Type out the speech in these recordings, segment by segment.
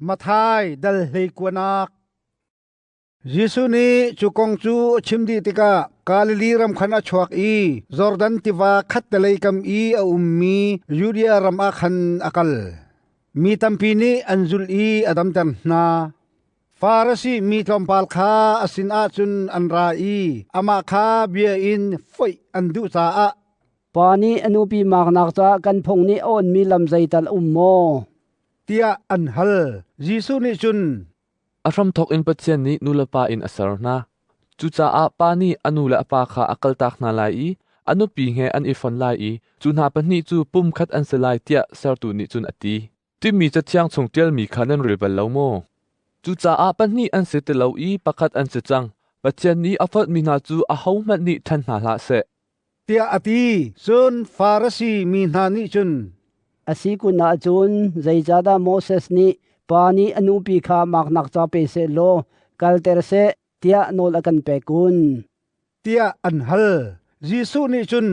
Matthai dal hleikuanak. Jesuh nih cu kong cu a chim dih tikah Galilee ram khan a chuak i Jordan tiva khattelei kam i a ummi Judea ram ah khan a kal. Mi tampi nih an zulh i a damter hna. Farasi mi tlawmpal kha a sinah cun an ra i amah kha bia in foih an duh caah, Pa nih a nupi maknak caah kan phung nih a onmi lam zeital um maw? tiah an hal. Jesuh nih cun, A hramthawk in Pathian nih nu le pa in a ser hna. Cucaah pa nih a nu le a pa kha a kaltak hna lai i a nupi he an i fon lai i cu hna pahnih cu pumkhat an si lai tiah sertu nih cun a ti. Timi Cathiang chung ṭialmi kha nan rel bal lo maw? Cucaah pahnih an si ti lo i pakhat an si cang. Pathian nih a fonhmi hna cu ahohmanh nih ṭhen hna hlah seh. Tiah a ti. Cun Farasi mi hna nih cun, A si kun ahcun zeicahdah Moses nih pa nih a nupi kha maknak ca pe seh law kalter seh tiah nawl a kan pek kun? Tiah an hal. Jesuh nih cun,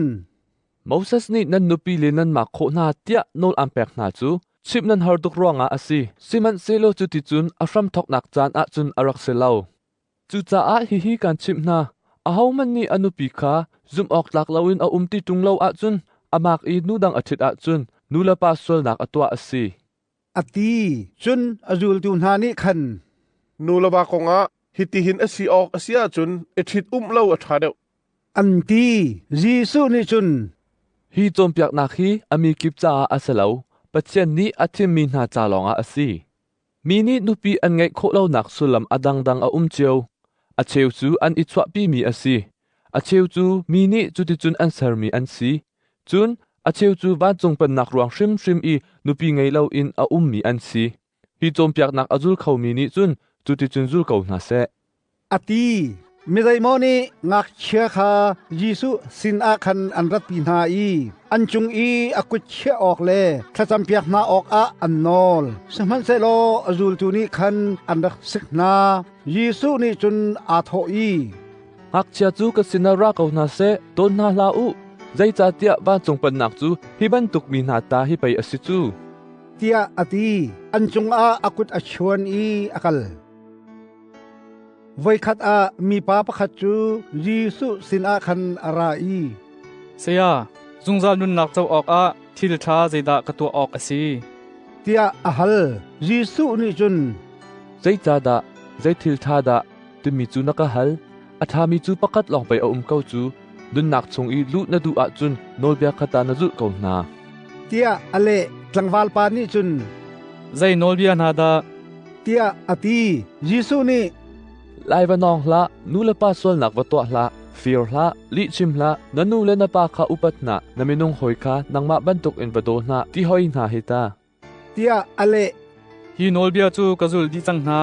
Moses nih nan nupi le nan mak khawh hna tiah nawl aan pek hna cu chimh nan har tuk ruangah a si. Sihmanhsehlaw cuticun a hramthawknak caan ah cun a rak si lo. Cucaah hihi kaan chimh hna: ahohmanh nih a nupi kha zumhawktlak loin a um ti ṭung lo ahcun a mak i nu dang a ṭhit ahcun nu le pa sualnak a tuah a si. A ti. Cun a zultu hna nih khan, Nu le va kongah hitihin a si awk a si ahcun i ṭhit-umh lo a ṭha deuh. An ti. Jesuh nih cun, Hi cawnpiaknak hi a mi kip caah a si lo, Pathian nih a thimmi hna ca lawngah a si. Mi nih nupi an ngeih khawh lonak sullam a dangdang a um cio. A cheu cu an i chuahpimi a si. A cheu cu mi nih cuticun an sermi an si. Cun a cheu cu vancung pennak ruang hrimhrim i nupi ngei loin a ummi an si. Hi cawnpiaknak a zul khomi nih cun cuticun zul ko hna seh. A ti. Mi zeimaw nih ngakchia kha Jesuh sinah khan an ratpi hna i an cung i a kut chiah awk le thlacampiak hna awkah an nawl. Sihmanhsehlaw a zultu nih khan an rak sik hna. Jesuh nih cun aa thawh i, Ngakchia cu ka sinah ra ko hna seh, dawn hna hlah u. Zeicahtiah vancung pennak cu hi bantuk mi hna ta hi pei a si cu. Tiah a ti. An cungah a kut a chuan i a kal. Voikhat ah mipa pakhat cu Jesuh sinah khan a ra i, Saya, zungzal nunnak co awkah thil ṭha zeidah ka tuah awk a si? Tiah a hal. Jesuh nih cun, Zeicahdah, zei thil ṭha dah timi cu na ka hal? A ṭhami cu pakhat lawng pei a um ko cu. Nunnak chung i luh na duh ahcun nawlbia kha ta na zulh ko hna. Tiah a leh. Tlangval pa nih cun, Zei nawlbia hna dah? Tiah a ti. Jesuh nih, Lai va nawng hlah, nu le pa sualnak va tuah hlah, fir hlah, lihchim hlah, na nu le na pa kha upat hna, na minung hawi kha nangmah bantukin va daw hna, ti hoi hna hi ta. Tiah a leh. Hi nawlbia cu ka zulh dih cang hna.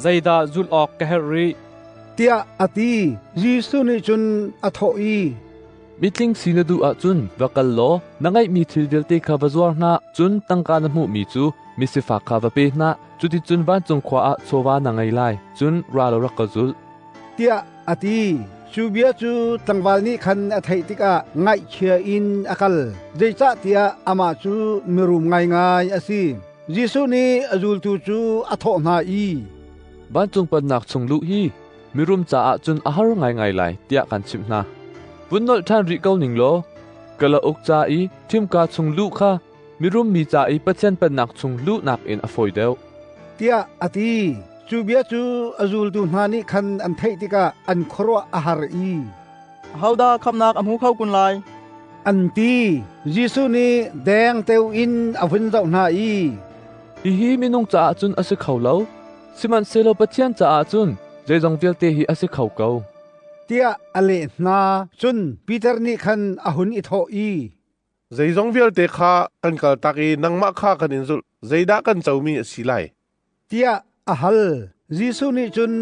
Zeidah zulh awk ka herh rih? Tiah a ti. Jesuh nih cun a thawh i, Mitling si na duh ahcun va kal law na ngeihmi thil vialte kha va zuar hna, cun tangka na hmuhmi cu misifak kha va pe hna. Cuticun vancung khua ah chawva na ngei lai, cun ra law rak ka zul. Tiah a ti. Cu bia cu tlangval nih khan a theih tikah ngaihchia in a kal, zeicahtiah amah cu mirum ngaingai a si. Jesuh nih a zultu cu a thawh hna i, Vancung pennak chung luh hi mirum caah cun a har ngaingai lai tiah kan chimh hna. Vun nolh ṭhan rih ko ning law, kalauk ca i ṭhimka chung luh kha mirum mi ca i Pathian pennak chung luh nakin a fawi deuh. Tiah a ti. Cu bia cu a zultu hna nih khan an theih tikah an khuaruah a har i, Ahodah khamhnak a hmu kho kun lai? An ti. Jesuh nih dengteo in a vun zoh hna i, Hihi minung caah cun a si kho lo, sihmanhsehlaw Pathian caah cun zeizong vialte hi a si kho ko. Tiah a leh hna. Cun Peter nih khan a hun i thawh i, Zeizong vialte kha kan kaltak i nangmah kha kan in zulh. Zeidah kan comi a si lai? Tiah a hal. Jesuh nih cun,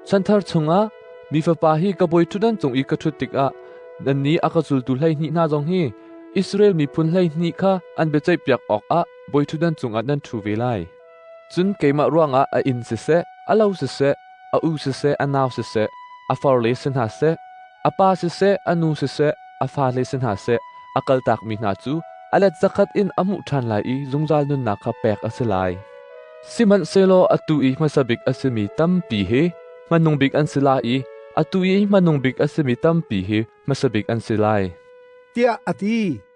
Chanthar chungah mi Fapa hi ka bawi ṭhutdan cung i ka ṭhut tikah nannih a ka zultu 12 hna zong hi Israel miphun 12 kha an biaceihpiak awkah bawi ṭhutdan cungah nan ṭhu ve lai. Cun keimah ruangah a inn siseh, a lo siseh, a u siseh, a nau siseh, a farle si hna seh, a pa siseh, a nu siseh, a fale si hna seh, a kaltakmi hna cu a let zakhat in a hmuh ṭhan lai i zungzal nunnak kha pek a si lai. Sihmanhsehlaw atu i hmasa bik a simi tampi hi hmanung bik an si lai i atu i hmanung bik a simi tampi hi hmasa bik an si lai. Tiah a ti.